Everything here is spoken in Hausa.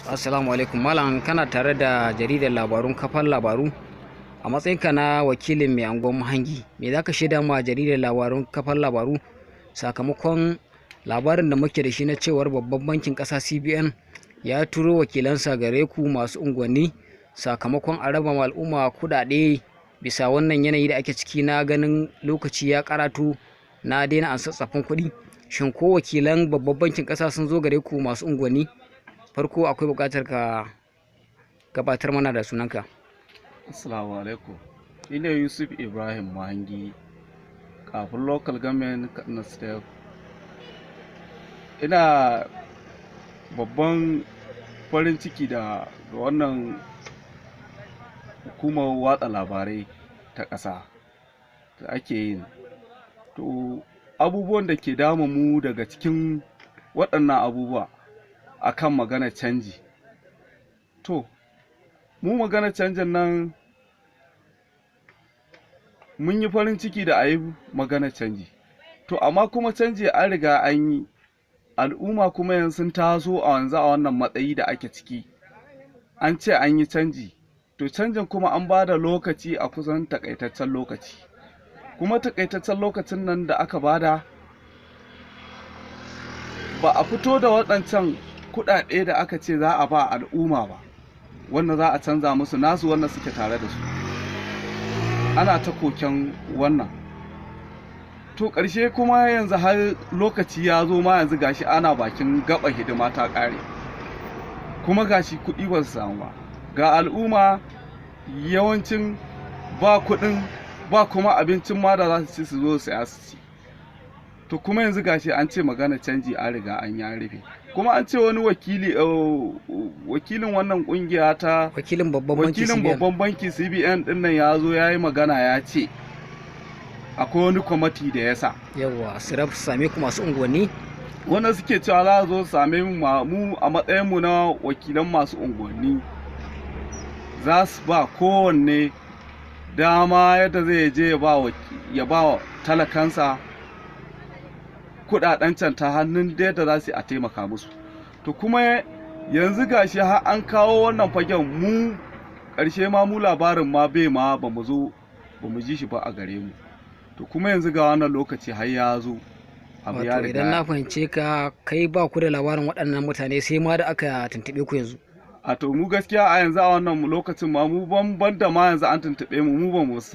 Assalamu alaikum malam, kana tare da jaridar labarun kafar labaru. A matsayinka na wakilin mai anguwan Mahangi, me za ka shaida ma jaridar labarun kafar labaru sakamakon labarin da muke da shi na cewar babban bankin ƙasa CBN ya turo wakilansa gare ku masu unguwanni sakamakon a raba ma al'umma kuɗaɗe bisa wannan yanayi da ake ciki na ganin lokaci ya karatu na daina an tsaffin kuɗi? Shin ko wakilan babban bankin ƙasa sun zo gare ku masu unguwanni? Farko akwai buƙatar ka gabatar mana da sunanka. Assalamu alaikum. Ni ne Yusuf Ibrahim Mahangi, kafin local government Katsina State. Ina babban farin ciki da wannan hukumar watsa labarai ta ƙasa da ake yin. To, abubuwan da ke damu mu daga cikin waɗannan abubuwa akan magana canji. To, mu magana canjin nan mun yi farin ciki da a yi magana canji. To, amma kuma canji an riga an yi, al'umma kuma yanzu sun taso a yanzu a wannan matsayi da ake ciki. An ce an yi canji, to canjin kuma an ba da lokaci a kusan takaitaccen lokaci. Kuma takaitaccen lokacin nan da aka bada ba a fito da waɗancan kuɗaɗe da aka ce za a ba al'umma ba, wanda za a canza musu nasu wanda suke tare da su. Ana ta koken wannan. To, ƙarshe kuma yanzu har lokaci ya zo ma, yanzu gashi ana bakin gaba hidima ta ƙare, kuma gashi kuɗi ba su samu ba. Ga al'umma yawancin ba kuɗin, ba kuma abincin ma da za su ci su zo su saya su ci. To, kuma yanzu gashi an ce magana canji an riga an ya rufe, kuma an ce wani wakili, wakilin wannan kungiya ta wakilin babban banki wakilin CBN. Babban banki CBN din nan ya zo ya yi magana, ya ce akwai wani kwamati da ya sa Yawwa, su same ku masu unguwanni. Wanda suke cewa za a zo same mu mu a matsayin mu na wakilan masu unguwanni, za su ba kowanne dama yadda zai je ya ba talakansa kudaden can ta hannun da yadda za su yi a taimaka musu. To, kuma yanzu gashi har an kawo wannan fagen, mu ƙarshe ma mu labarin ma bai ma ba mu zo ba mu ji shi ba a gare mu. To, kuma yanzu ga wannan lokaci har ya zo, abu ya Wato idan riga na fahimce ka, kai ba ku da labarin waɗannan mutane sai ma da aka tuntuɓe ku yanzu. A to, mu gaskiya a yanzu a wannan lokacin ma mu ban da ma yanzu an tuntuɓe mu, mu ba mu